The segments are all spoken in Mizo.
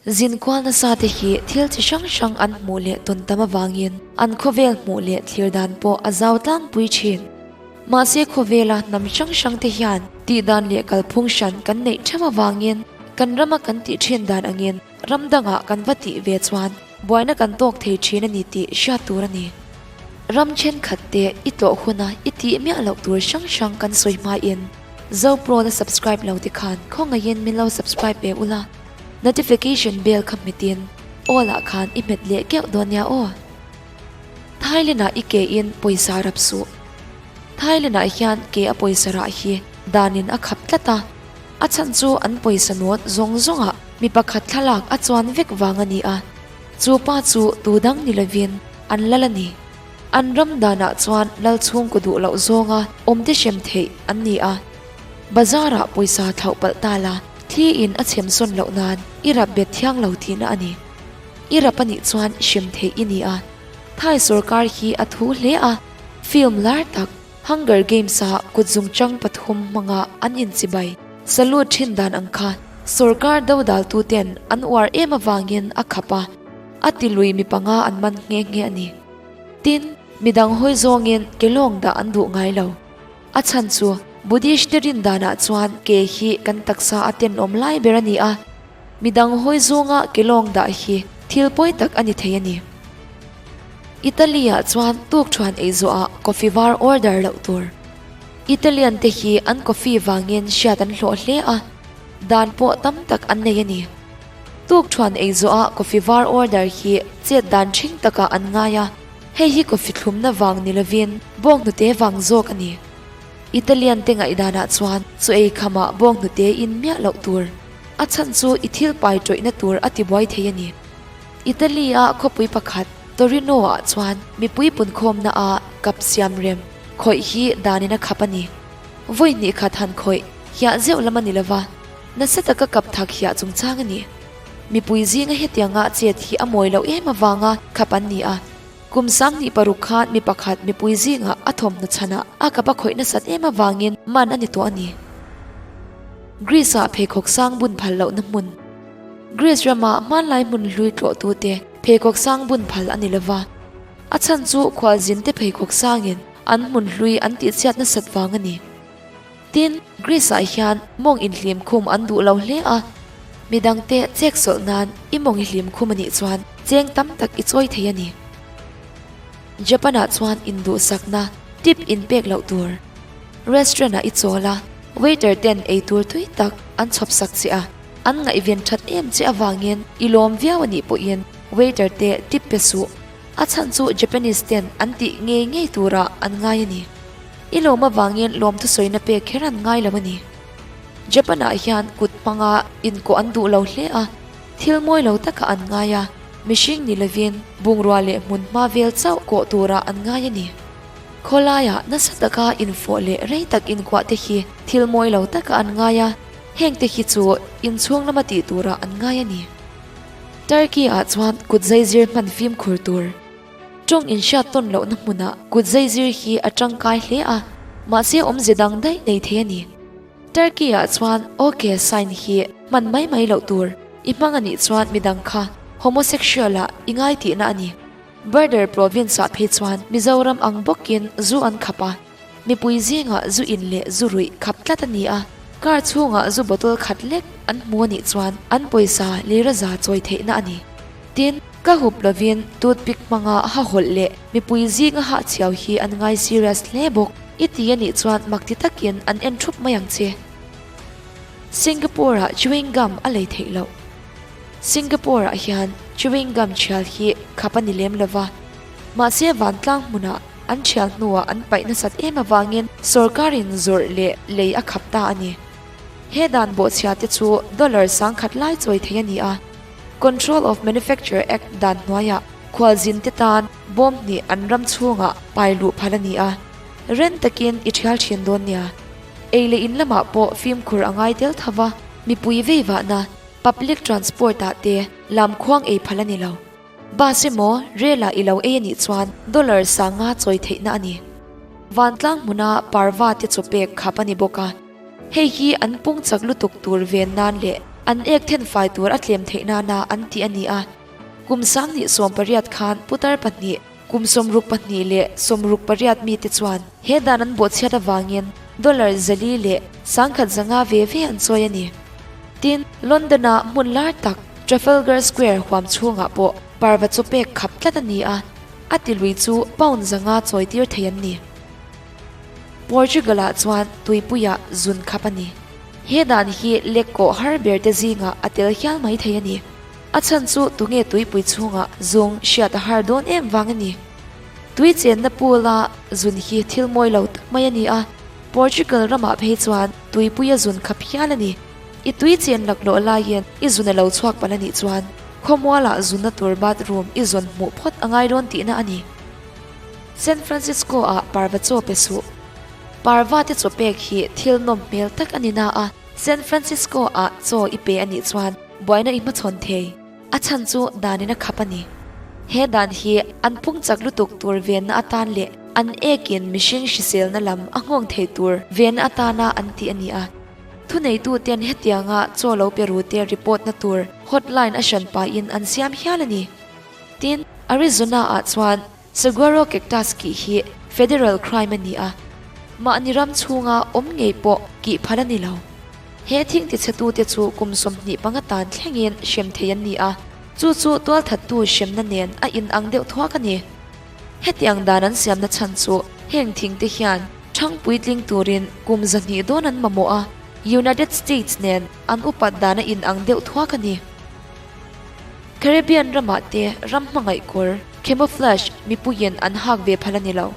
Zin kual nasa te hi thil chi hrang hrang an hmuh leh tawn tam avangin an khawvel hmuh leh thlir dan pawh a zau tlangpui thin. Mahse khawvela hnam hrang hrang te hian tihdan leh kalphung hran kan neih theuh avangin kan rama kan tih thin dan angin ram dangah kan va tih ve chuan buaina kan tawk thei thin a ni tih hriat tur a ni. Ram thenkhat te i tlawh huna i tih miah loh tur hrang hrang kan sawi hmain Zopro la subscribe lo te khan khawngaihin min lo subscribe ve ula. Notification bell kha hmetin all ah khan i hmet leh keuh dawn nia aw. Thailand ah i ke in pawisa rap suh. Thailand ah hian ke a pawisa rah hi danin a khap tlat a, a chhan chu an pawisa nawt zawng zawng ah mi pakhat thlalak a chuan vek vang a ni a, chu pa chu tu dang ni lovin an lal a ni. An ram danah chuan lal chhungkaw duh loh zawnga awmte hrem theih an ni a. Bazar ah pawisa thlauh palh ta la, thli in a chhem sawn loh nan i rap bet thiang lo tihna a ni. I rap a nih chuan hrem theih i ni a. Thai sorkar hi a thu hle a, film lar tak Hunger Games ah kutzungchang pathum hmanga an inchibai salute thin dan ang kha sorkar dodaltu ten an uar em avangin a khap a, a ti lui mi panga an man nghe nghe a ni. Tin, midang hawi zawngin ke lawng dah an duh ngai lo. A chhan chu Buddhist te rin danah chuan ke hi kan taksa a tenawm lai ber a ni a, midang hawi zawnga ke lawng dah hi thil pawi tak a ni thei a ni. Italy-ah chuan tukthuan ei zawhah coffee var order loh tur. Italian te hi an coffee vangin hriat an hlawh hle a, dan pawh tam tak an nei a ni. Tukthuan ei zawhah coffee var order hi chet dan ṭhing takah an ngai a. Hei hi coffee thlumna vang ni lovin bawnghnute vang zawk a ni. Italian te ngaihdanah chuan chu ei khamah bawnghnute in miah loh tur. A chhan chu i thil pai tawihna tur a tibuai thei a ni. Italy-a khawpui pakhat Torino-ah chuan mipui punkhawmna a kap siam rem khawih hi danin a khap a ni. Vawi hnih khat han khawih hiah zeuh lam a ni lova, nasa taka kap thak hiah chungchang a ni. Mipui zinga hetianga chet hi a mawi loh em avanga khap an ni a. Kum 26 khan mi pakhat mipui zingah a thawmhnaw chhanah a kap a khawih nasat em avangin man a ni tawh a ni. Greece-ah pheikhawk sang bun phal lohna hmun. Greece rama hmanlai hmun hlui tlawhtute pheikhawk sang bun phal a ni lova. A chhan chu khualzinte pheikhawk sangin an hmun hlui an tihchhiat nasat vang a ni. Tin, Greece-ah hian mawng inhlim khum an duh lo hle a, midangte chek sawlh nan i mawng i hlim khum a nih chuan cheng tam tak i chawi thei a ni. Japan-ah chuan induhsakna tip inpek loh tur. Restaurant-ah i chawl a, waiter ten ei tur tui tak an chhawp sak che a, an ngaihven that em che avangin i lawm viau a nih pawhin waiter te tip pe suh. A chhan chu Japanese ten an tih ngei ngei turah an ngai a ni. I lawm avangin lawm thusawina pek kher an ngai lo a ni. Japan-ah hian kut hmanga inkawh an duh lo hle a, thil mawi lo taka an ngai a, mihring ni lovin bungrua leh hmun hma vel chauh kawh turah an ngai a ni. Khawlaiah nasa taka infawh leh rei tak inkuah te hi thil mawi lo taka an ngai a, heng te hi chu inchhung lama tih turah an ngai a ni. Turkey-ah chuan kut zaizir hman fimkhur tur. Tawng inhriat tawn lohna hmunah kut zaizir hi a tangkai hle a, mahse awmze dang daih nei thei a ni. Turkey-ah chuan OK sign hi hman mai mai loh tur i hmang a nih chuan midang kha homosexual-ah i ngai tihna a ni. Border province-ah phei chuan Mizoram ang bawkin zu an khap a, mipui zingah zu in leh zu ruih khap tlat a ni a, car chhungah zu bottle khat lek an hmu a nih chuan an pawisa lira za chawi theihna a ni. Tin, ka hup lovin toothpick hmanga ha hawlh leh mipui zinga hahchhiau hi an ngai serious hle bawk. I ti a nih chuan mak ti takin an en thup mai ang che. Singapore-ah chewing gum a lei theih loh. Singapore-ah hian chewing gum thial hi khap a ni lem lova, mahse vantlang hmunah an thial hnuah an paih nasat em avangin sorkarin zawrh leh lei a khap ta a ni. He dan bawhchhia te chu dollar 10,000 lai chawi thei a ni a. Control of Manufacture Act dan hnuaiah khualzin te tan bawm hnih an ram chhungah pai luh phal a ni a, ren takin i thial thin dawn nia. Ei leh in lamah pawh fimkhur a ngai tel tho va, mipui vei vahna public transport ah te lam khuang ei phal a ni lo. Bus emaw rail ah i lo ei a nih chuan dollar 5,000 chawi theihna a ni. Vantlang hmuna parva te chaw pek khap a ni bawk a, hei hi an pung chak lutuk tur ven nan leh. An ek then fai tur a tlem theih nana an tih a ni a. Kum 2018 khan putar pahnih, kum 62 leh 68 mite chuan he dan an bawhchhiat avangin dollar 410,500 ve ve an chawi a ni. Tin, London-a hmun lar tak Trafalgar Square huam chhungah pawh parva chaw pek khap tlat a ni a, a tilui chu pound 500 chawi tir thei an ni. Portugal-ah chuan tuipuiah zun khap a ni. He dan hi lek kawh har ber te zingah a tel hial mai thei a ni. A chhan chu tunge tuipui chhungah zung hriat a har dawn em vang a ni. Tui chenna pool-a zun hi thil mawi lo tak mai a ni a, Portugal ramah phei chuan tuipuia zun khap hial a ni. I tui chen laklawh laiin i zun a lo chhuak palh a nih chuan khawmualah zunna tur bathroom i zawn hmuh phawt a ngai dawn tihna a ni. San Francisco-ah parva chaw pe suh. Parva te chaw pek hi thil nawm hmel tak a ni na a, San Francisco-ah chaw i pe a nih chuan buaina i hmachhawn thei. A chhan chu danin a khap a ni. He dan hi an pung chak lutuk tur venna atan leh an ekin mihring hriselna lam a nghawng thei tur venna atana an tih a ni a. Thuneituten hetianga chaw lo pe rute report na tur hotline a hran pahin an siam hial a ni. Tin, Arizona-ah chuan Saguaro cactus kih hi federal crime a ni a, mahni ram chhunga awm ngei pawh kih phal a ni lo. He thing tichhetute chu kum 25 tan thlengin hrem thei an ni a, chu chu tualthattu hremna nen a inang deuh thuak a ni. Hetiang dan an siamna chhan chu heng thingte hian ṭhang puitling turin kum 200 dawn an mamawh a, United States nen an upat dan a inang deuh thuak a ni. Caribbean ramah te ram hmangaih kawr, camouflage, mipuiin an hak ve phal a ni lo.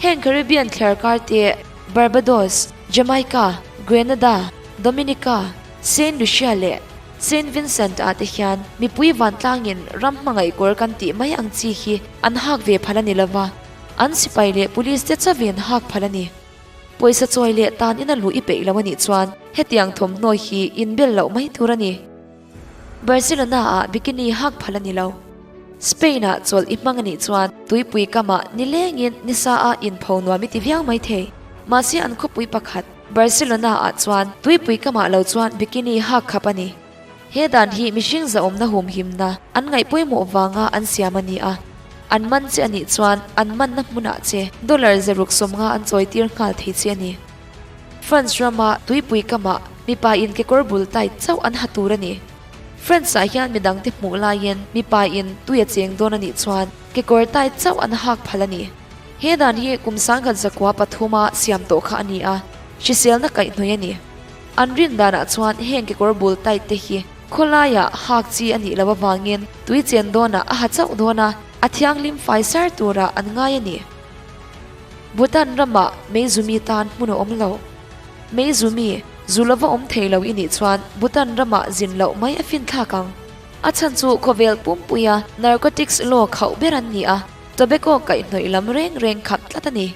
Heng Caribbean thliarkar te Barbados, Jamaica, Grenada, Dominica, Saint Lucia leh Saint Vincent ah te hian mipui vantlangin ram hmangaih kawr kan tih mai ang chi hi an hak ve phal a ni lova, an sipai leh police te chauhin hak phal a ni. Pawisa chawi leh tan ina luh i peih lo a nih chuan hetiang thawmhnaw hi inbel loh mai tur a ni. Barcelona-ah bikini hak phal a ni lo. Spain-ah chawlh i hmang a nih chuan tuipui kamah nilengin nisa-a inpho nuam i ti viau mai thei. Mahse an khawpui pakhat, Barcelona-ah chuan tuipui kamah lo chuan bikini hak khap a ni. He dan hi mihring zahawmna humhimna an ngaih pawimawh vanga an siam a ni a. An man che a nih chuan an manna hmunah che dollar 650 an chawitir nghal thei che a ni. France rama tuipui kamah mipa in kekawr bul tight chauh an ha tur a ni. France ah hian midangte hmuh laiin mipa in tui a cheng dawn a nih chuan kekawr tight chauh an hak phal a ni. He dan hi kum 1903 a siam tawh kha a ni a, hriselna kaihhnawih a ni. An rin danah chuan heng kekawr bul tight te hi khawlaiah hak chi a nih loh avangin tui chen dawnah a ha chauh dawn a, a thianghlim fai sar turah an ngai a ni. Bhutan ramah Meizumi tan hmun a awm lo. Meizumi, zu lova awm thei lo i nih chuan Bhutan ramah zin loh mai a finthlak ang. A chhan chu khawvel pumpuia narcotics law khauh ber an ni a, tobacco kaihhnawih lam reng reng khap tlat a ni.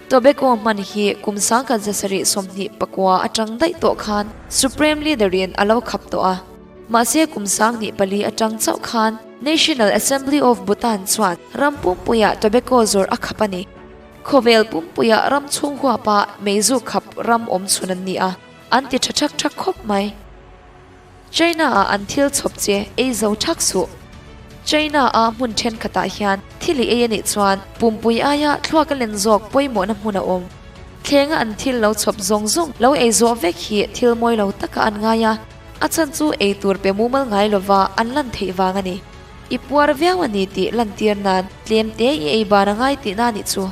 Tobacco hman hi kum 1729 atang daih tawh khan Supreme Leader-in a lo khap tawh a. Mahse kum 24 atang chauh khan National Assembly of Bhutan chuan ram pumpuiah tobacco zawrh a khap a ni. Khawvel pumpuiah ram chhung huapa meizu khap ram awm chhun an ni a, an ti tha thak thak khawp mai. China-ah an thil chhawp che ei zo thak suh. China-a hmun thenkhatah hian thil i ei a nih chuan pumpui aia thluak a len zawk pawimawhna hmun a awm. Thlenga an thil lo chhawp zawng zawng lo ei zawh vek hi thil mawi lo taka an ngai a. A chhan chu ei tur pe mumal ngai lova an lan theih vang a ni. I puar viau a ni tih lantir nan tlem te i ei ban a ngai tihna a nih chu.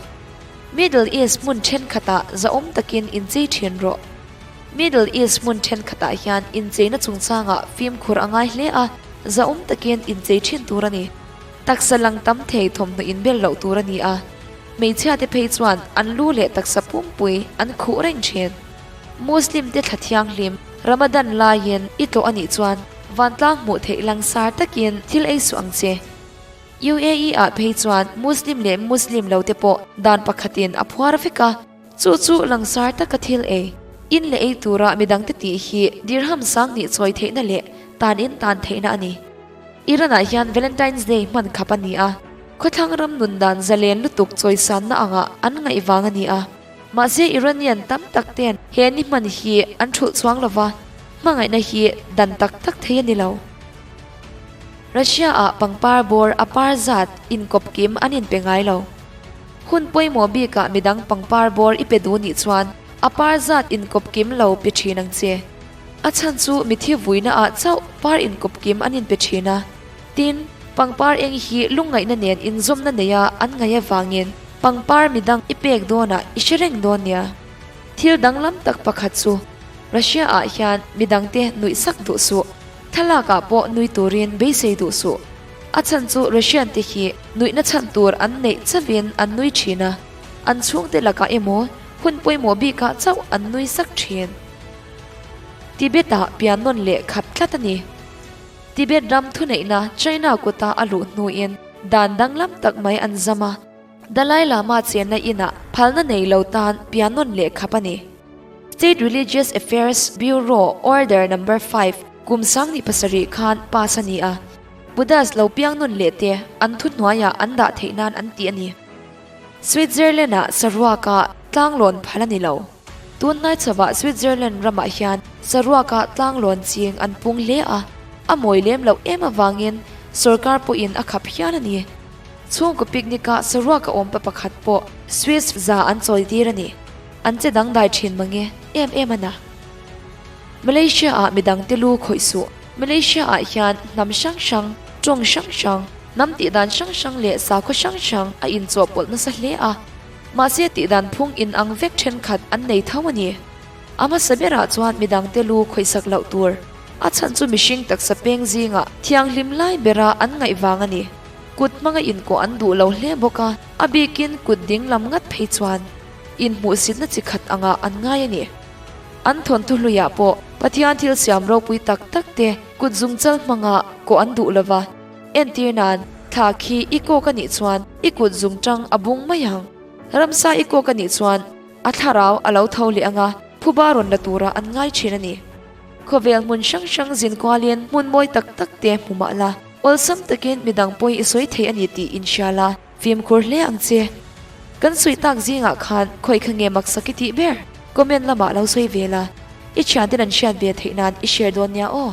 Middle East hmun thenkhatah zahawm takin inchei thin rawh. Middle East hmun thenkhatah hian incheina chungchangah fimkhur a ngai hle a, zahawm takin inchei thin tur a ni. Taksa lang tam thei thawmhnaw inbel loh tur a ni a, hmeichhiate phei chuan an lu leh taksa pumpui an khuh reng thin. Muslim te thla thianghlim Ramadan laiin i tlawh a nih chuan vantlang hmuh theih langsar takin thil ei suh ang che. UAE ah phei chuan Muslim leh Muslim lo te pawh dan pakhatin a phuar vek a, chu chu langsar taka thil ei, in leh ei tura midangte tih hi dirham 2000 chawi theihna leh tan in tan theihna a ni. Iran ah hian Valentine's Day hman khap a ni a, khawthlang ram nun dan zalen lutuk chawisanna angah an ngaih vang a ni a. Mahse Iranian tam tak ten he ni hman hi an thulh chuang lova. Hmangaihna hi dan tak tak thei a ni lo. Russia-ah pangpar bawr a par zat inkawp kim an inpe ngai lo. Hun pawimawh bikah midang pangpar bawr i pe duh nih chuan a par zat inkawp kim lo pe thin ang che. A chhan chu mithi vuinaah chauh par inkawp kim an inpe thin a. Tin, pangpar eng hi lungngaihna nen inzawmna neia an ngaih avangin pangpar midang i pek dawnah i hre reng dawn nia. Thil danglam tak pakhat chu Russia-ah hian midangte nuih sak duh suh. Thlalakah pawh nui turin beisei duh suh. A chhan chu Russian te hi nuihna chhan tur an neih chauhin an nui thin a, an chhungte lakah emaw hun pawimawh bikah chauh an nui sak thin. Tibet-ah pian nawn leh khap tlat a ni. Tibet ram thuneihna China kuta a luh hnuin dan danglam tak mai an zam a. Dalai Lama chenna inah phalna nei lo tan pian nawn leh khap a ni. State Religious Affairs Bureau Order Number 5 kum 17 khan pass a ni a, Buddhas lo piang nawn leh te an thuhnuaiah an dah theih nan an ti a ni. Switzerland-ah saruaka tlanglawn phal a ni lo. Tunhnai chhovah Switzerland ramah hian saruaka tlanglawn ching an pung hle a, a mawi lem loh em avangin sorkar pawhin a khap hial a ni. Chhungkaw picnic-ah saruaka awm pa pakhat pawh Swiss za an chawi tir a ni. An che dangdai thin mange em em a na. Malaysia-ah midangte lu khawih suh. Malaysia-ah hian hnam hrang hrang, tawng hrang hrang, hnam tihdan hrang hrang leh sakhaw hrang hrang a inchawhpawlh nasa hle a. Mahse tihdan phung inang vek thenkhat an nei tho a ni. A hmasa berah chuan midangte lu khawihsak loh tur. A chhan chu mihring taksa peng zingah thianghlim lai bera an ngaih vang a ni. Kut hmanga inkawh an duh lo hle bawk a, a bikin kut ding lam ngat phei chuan inhmuhsitna chi khat angah an ngai a ni. An thawnthu hluiah pawh Pathian thil siam ropui tak tak te kut zungchal hmanga kawh an duh lova, entir nan thla khi i kawk a nih chuan i kut zungtang a bung mai ang. Ramsa i kawk a nih chuan a thlarau a lo tho leh anga phuba rawn la tura an ngai thin a ni. Khawvel hmun hrang hrang zin kualin hmun mawi tak tak te hmu mah la, awlsam takin midang pawi i sawi thei a ni tih inhria la, fimkhur hle ang che. Kan sawi tak zingah khan khawi kha nge maksak i tih ber? Comment lamah lo sawi ve la, i thianten an hriat ve theih nan i share dawn nia aw.